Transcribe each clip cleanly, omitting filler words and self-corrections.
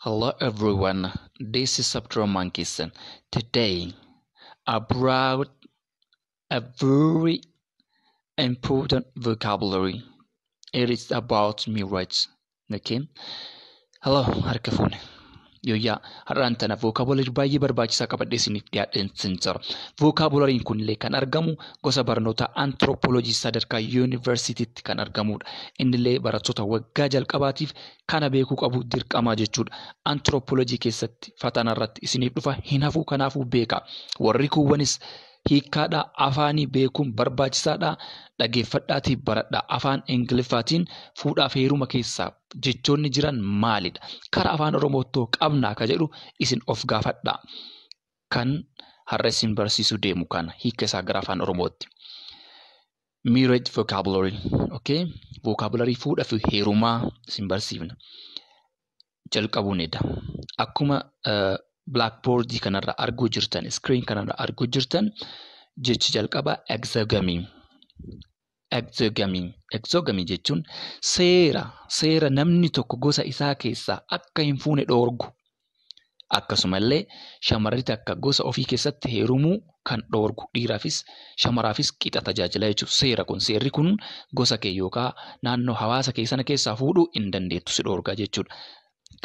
Hello everyone, this is Abdurrahman Kisan. Today, I brought a very important vocabulary. It is about marriage. Okay? Hello, harka fuune. Yooyyaa, har'aan tana vocabulary baay'ee barbaachisaa qabadhee isiniif dhiyaadheen sin jira. Vocabulary kunillee kan argamu gosa barnoota anthropology sadarkaa yuunivarsiitiitti kan argamudha. Innillee barattoota waggaa jalqabaatiif kana beekuu qabu dirqamaa jechuudha. Anthropology keessatti fatana irratti isiniif dhufa hin hafu, kanaafuu beeka. Warri kuuwwanis hiikkaadha afaanii beekuun barbaachisaadha. Dhageeffadhaatii baradhaa. Afaan Ingiliffaatiin fuudhaaf heeruma keessaa jechoonni jiran maalidha? Karaa afaan Oromoottoo qabnaa ka jedhu isin of gaafadhaa. Kan har'a isin barsiisuu deemu kana hiika isaa gara afaan Oromootti. Marriage vocabulary. Okay? Vocabulary fuudhaa fi heerumaa isin barsiifna. Jalqabuun eda. Akkuma blackboardii kanarra arguu jirtan, screen kanarra arguu jirtan, jechi jalqaba exogamy. Exogamy. Exogamy jechuun seera namni tokko gosa isaa keessaa akka hin fuune dhoorgu. Akkasumallee shamarri takka gosa ofii keessatti heerumuu kan dhoorgu, dhiiraafis shamaraafis qixa tajaajila jechuudha. Seera kun, seerri kun gosa kee yookaan naannoo hawaasa kee sana keessaa fuudhuu hin dandeettu, si dhoorga jechuudha.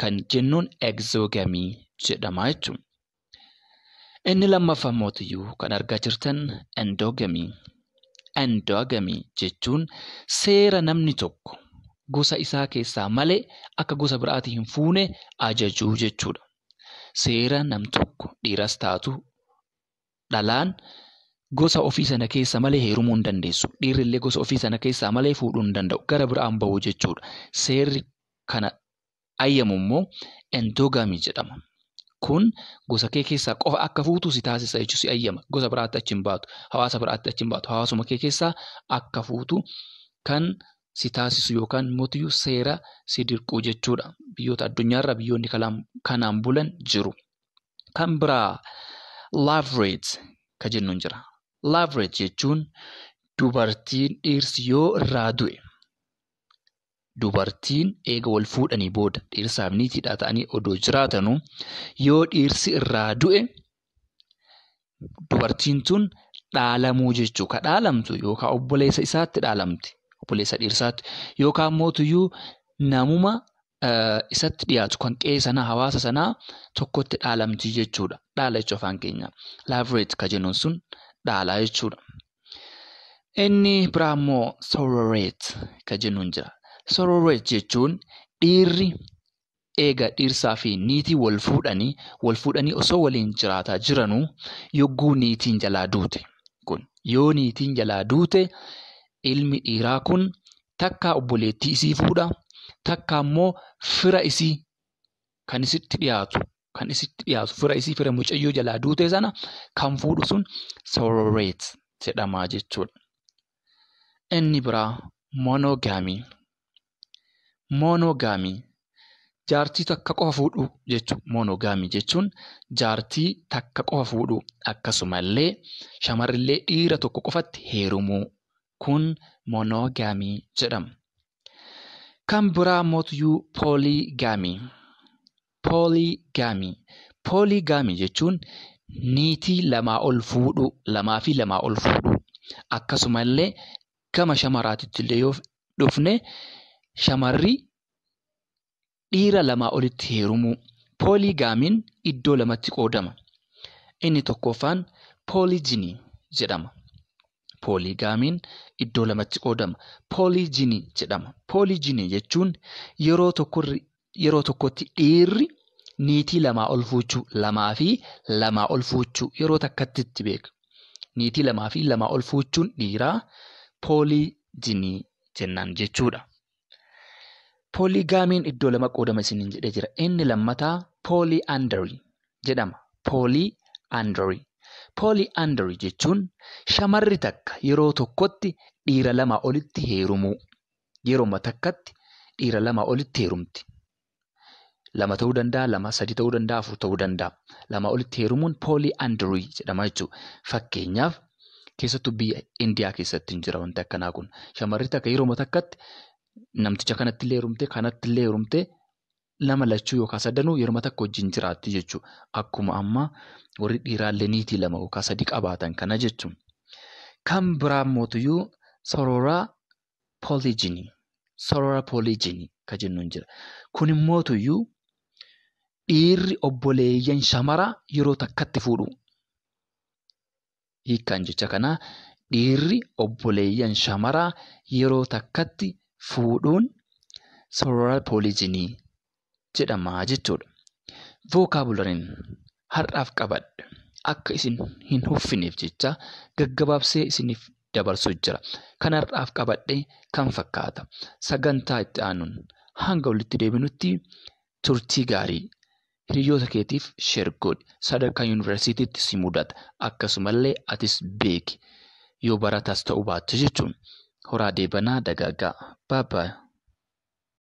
Kan jennuun exogamy jedhama jechuudha. Inni lammaffaa mootiyyuu kan argaa jirtan endogamy. Endogamy jechuun seera namni tokko gosa isaa keessaa malee akka gosa biraatii hin fuune ajajuu jechuudha. Seera nam tokko dhiiras taatu dhalaan gosa ofii sana keessa malee heerumuu hin dandeessu. Dhiirri illee gosa ofii sana keessaa malee fuudhuu hin danda'u. Gara biraan bahu jechuudha. Seerri kana ayyamu immoo endogamy jedhama. Kun gosa kee keessaa qofa akka fuutu si taasisa jechuudha, si ayyama. Gosa biraatti achi hin baatu. Hawaasa biraatti achi hin baatu. Hawaasuma kee keessaa akka fuutu kan si taasisu yookaan mootiyyuu seera si dirquu jechuudha. Biyyoota addunyaarra biyyoonni kanaan bulan jiru. Kan biraa levirate ka jennuun jira. Levirate jechuun dubartiin dhiirsi yoo irraa du'e, dubartiin eega wal fuudhanii booda dhiirsaaf niitiidha ta'anii odoo jiraatanuu yoo dhiirsi irraa du'e dubartiin tun dhaalamuu jechuu. Ka dhaalamtu yookaan obboleessa isaatti dhaalamti, obboleessa dhiirsaatti, yookaan mootiyyuu namuma isatti dhiyaatu kan qe'ee sanaa, hawaasa sanaa tokkotti dhaalamti jechuudha. Dhaala jechuu afaan keenya. Levirate ka jennuun sun dhaalaa jechuudha. Inni biraa immoo sororate ka jennuun jira. Sororate jechuun dhiirri eega dhiirsaa fi niitii wal fuudhanii osoo waliin jiraataa jiranuu yogguu niitiin jalaa duute, kun yoo niitiin jalaa duute ilmi dhiiraa kun takkaa obboleettii isii fuudha, takkaa immoo fira isii kan isitti dhiyaatu, fira isii, fira mucayyoo jalaa duute sana kan fuudhu sun sororate jedhama jechuudha. Inni biraa monogamy. Monogamy jaartii takka qofa fuudhuu jechuudha. Monogamy jechuun jaartii takka qofa fuudhuu, akkasumallee shamarrillee dhiira tokko qofatti heerumuu, kun monogamy jedhama. Kan biraa mootiyyuu polygamy. Polygamy. Polygamy jechuun niitii lamaa ol fuudhuu, lamaa fi lamaa ol fuudhuu. Akkasumallee gama shamaraatitti illee yoo dhufne shamarri dhiira lamaa olitti heerumuu. Polygamyn iddoo lamatti qoodama. Inni tokkoffaan polygyny jedhama. Polygamyn iddoo lamatti qoodama. Polygyny jedhama. Polygyny jechuun yeroo tokkotti dhiirri niitii lamaa ol fuuchuu, lamaa fi lamaa ol fuuchuu yeroo takkatti itti beeka. Niitii lamaa fi lamaa ol fuuchuun dhiiraa polygyny jennaan jechuudha. Polygamyn iddoo lama qoodama isiniin jedhee jira. Inni lammataa polyandry jedhama. Polyandry. Polyandry jechuun shamarri takka yeroo tokkotti dhiira lamaa olitti heerumuu. Yeroo takkatti dhiira lamaa olitti heerumti. Lama ta'uu danda'a, lama, sadi ta'uu danda'a, afur ta'uu danda'a. Lama olitti heerumuun polyandry jedhama jechuudha. Fakkeenyaaf, keessattuu biyya Indiyaa keessatti hin jira wanti akkanaa kun. Shamarri takka yeroo takkatti namticha kanatti illee heerumte, kanatti illee heerumte. Nama lachuu yookaan sadanuu yeroo takka wajjin jiraatti jechuudha. Akkuma amma warri dhiiraallee niitii lama yookaan sadi qabaatan kana jechuudha. Kan biraa mootiyyuu sororal polygyny. Sororal polygyny kan jennuun jira. Kun immootuyyuu dhiirri obboleeyyan shamaraa yeroo takkatti fuudhu. Hiikkaan jecha kanaa dhiirri obboleeyyan shamaraa yeroo takkatti fuudhuun sororal polygyny jedhama jechuudha. Vocabularyn har'aaf qabadhe akka isin hin huffineef jecha gaggabaabsee isiniif dabarsuu jira. Kan har'aaf qabadhe kan fakkaata. Sagantaa itti aanuun hanga walitti deebinutti turtii gaarii hiriyoota keetiif share godhi. Sadarkaa yuunivarsiitiitti si mudata. Akkasumallee atis beeki. Yoo barataas ta'uu baatte jechuun. Horaa deebanaa dagaagaa. Bye bye.